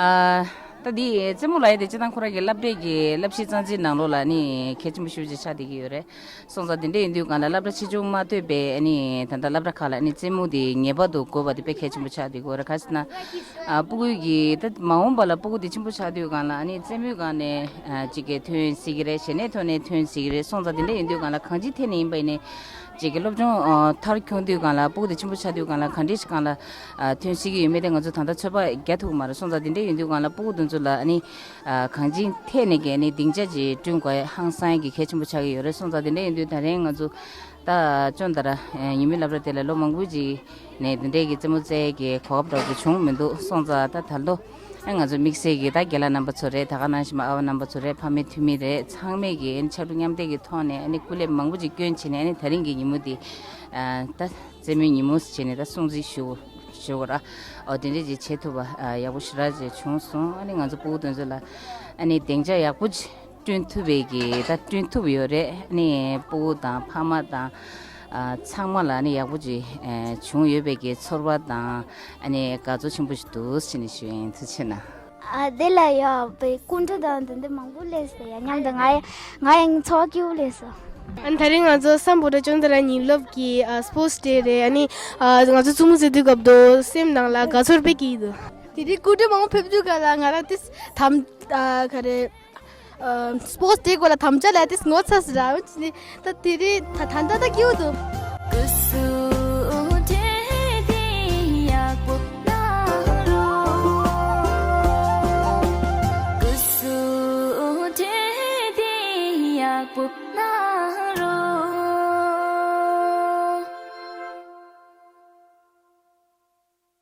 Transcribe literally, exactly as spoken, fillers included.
ཨ། ད་འདི་རྩེད་མོ་ལབ་ཡ་དེ་སྤྱིར་བཏང་ཁོ་རང་གི་སློབ་གྲྭའི་གི་སློབ་གཞི་རྩ་འཛིན་ནང་ལོགས་ལ་ནི་གལ་ཆེན་པོ་ཞེ་པོ་ཅིག་ཆགས་བསྡད་ཀྱི་ཡོད་རེད། སོང་ཙང་དེ་འདྲ་ཡིན་དུས་སྒང་ལ་སློབ་གྲྭ་ཆེ་ཆུང་མ་ལྟོས་པའི་ཨ་ནི་ད་ལྟ་སློབ་གྲྭ་ཁག་ལ་ཨ་ནི་རྩེད་མོ་དེ་ངེས་པར་དུ་དགོས་པ་དེ་དཔེ་གལ་ཆེན་པོ་ཆགས་བསྡད་ཀྱི་ཡོད་རེད། ག་ཟེར་ན། ཨ། སྤུ་གུ་གི་ད་མ་འོངས་པ་ལ་སྤུ་གུ་དེ་ཆེན་པོ་ཆགས་དུས་སྒང་ལ་ཨ་ནི་རྩེད་མོའི་སྒང་ནས་ཨ་ཅིག་གི་ཐོན་སྲིད་ཀྱི་རེད། གཞས་སྣའི་ཐོག་ནས་ཐོན་སྲིད་ཀྱི་རེད། སོང་ཙང་དེ་འདྲ་ཡིན་དུས་སྒང་ལ་གང་ཅིའི་ཐད་ནས་ཡིན་པ་ཡིན་ནའི་ཅིག་གི་སློབ་སྦྱོང་ཨ་མཐར་འཁྱོངས་དུས་སྒང་ལ་སྤུ་གུ་དེ་ཆེན་པོ་ཆགས་དུས་སྒང་ལ་ག་འདྲ་ཞིག་སྒང་ལ་ཨ་ཐོན་སྲིད་ཀྱི་ཡོད་མེད་དེ་ང་ཚོ་ད་ལྟ་ཚོད་དཔག་རྒྱག་ཐུབ་ཀྱི་མ་རེད། སོང་ཙང་དེ་འདྲ་ཡིན་དུས་སྒང་ལ་སྤུ་གུ་དེ་ཚོ་ལ་ཨ་ནི། ཨ། གང་ཅིའི་ཐད་ནས་ཀྱི་ནི་སྡིངས་ཆ་ཅིག་བསྐྲུན་དགོས་ཡ་ཧང་སང་གི་གལ་ཆེན་པོ་ཆགས་ཀྱི་ཡོད་རེད། སོང་ཙང་དེ་འདྲ་ཡིན་དུས་ད་རིང་ང་ཚོ་ད་སྤྱོད་ཟླ་ར་ཉི་མའི་སློབ་གྲྭ་དེ་ལ་ལོ་མང་པོ་ཅིག་ནས་དེ་འདྲའི་གི་རྩེད་མོ་རྩེ་ཡ་གི་གོ་སྐབས་འདྲ་པོ་ཅིག་བྱུང་མི་འདུག་སོང་ཙང་ད་ད་ལོ་ཨ་ང་ཚོ་དམིགས་བསལ་གྱི་ད་རྒན་ལགས་རྣམ་པ་ཚོ་རེད། ད་ག་ནང་བཞིན་ཨ་བ་རྣམ་པ་ཚོ་རེད། ཕ་མའི་འཐུས་མི་རེད། ཚང་མས་ཀྱི་ཨ་ནི་ཕྱར་གྲུ་མཉམ་འདེགས་ཀྱི་ཐོག་ནས་ཨ་ནི་སྐུ་ལས་མང་པོ་ཅིག་བསྐྱོན་བྱས་ནས་ཨ་ནི་ད་རིང་གི་ཉིན་མོ་འདི་ཨ་ད། རྩེད་མོའི་ཉིན་མོ་བྱས་ནས་ད་སྲུང་བརྩི་ཞུ་ཞུ་དགོས་ར། ཨོ་དེ་འདྲས་ཅིག་བྱེད་ཐུབ་པ་ཨ་ཡག་པོ་ཞེ་དྲག་ཅིག་བྱུང་སོང་། ཨ་ནི་ང་ཚོ་སྤུ་གུ་དེ་ཚོ་ལ་ཨ་ནི་སྡིངས་ཆ་ཡག་པོ་ཅིག་བསྐྲུན་ཐུབ་པའི་གི་ད་བསྐྲུན་ཐུབ་ཡོད་རེད། ཨ་ནི་སྤུ་གུ་དང་ཕ་མ་དང་ཨ་ཚང་མ་ལ་ཨ་ནི་ཡག་པོ་ཅིག་ཨ་བྱུང་ཡོད་པའི་གི་ཚོར་བ་དང་ཨ་ནི་དགའ་ཚོར་ཆེན་པོ་ཞིག་འདུག་ཟེར་ནས་ཞུ་ཡིན། ཐུགས་རྗེ་ཆེ་གནང་། ཨ་དེ་ལ་ཡ་བའི་སྐུ་འདྲ་དང་དེ་འདྲ་མང་པོ་སླེབས་སོང་ཡ། མཉམ་དུ་ང་ཡ་ང་ཡང་ཚོར་བ་སྐྱིད་པོ་སླེབས་སོང་། ཨ་ནི་ད་རིང་ང་ཚོ་སམ་བྷོ་ཊ་སྤྱོད་ཟླ་ར་ཉིན་སློབ་ཀྱི་ཨ་སྤོར་ཊི་ཌེ་རེད། ཨ་ནི་ཨ་ང་ཚོ་རྩེད་མོ་རྩེ་དུས་སྐབས་དུ་སེམས་ནང་ལ་དགའ་ཚོར་དཔེ་སྐྱིད་འདུག་དེ་རིང་སྐུ་འདྲ་མང་པོ་ཕེབས་དུས་ག་ལ་ང་རང་དེ་དམ་ཨ་ག་རེ་ཨ་སྤོར་ཊི་ཌེ་སྐོར་ལ་དམ་བཅའ་ལ་དེ་ངོ་ཚ་ཟེར་ར། ད་དེ་རིང་ད་ད་ད་ད་སྐྱིད་པོ་འདུག་སྐུ་གཟུགས་བདེ་ལྡན་ཡག་པོ་གནང་རོགས། སྐུ་གཟུགས་བདེ་ལྡན་ཡག་པོ།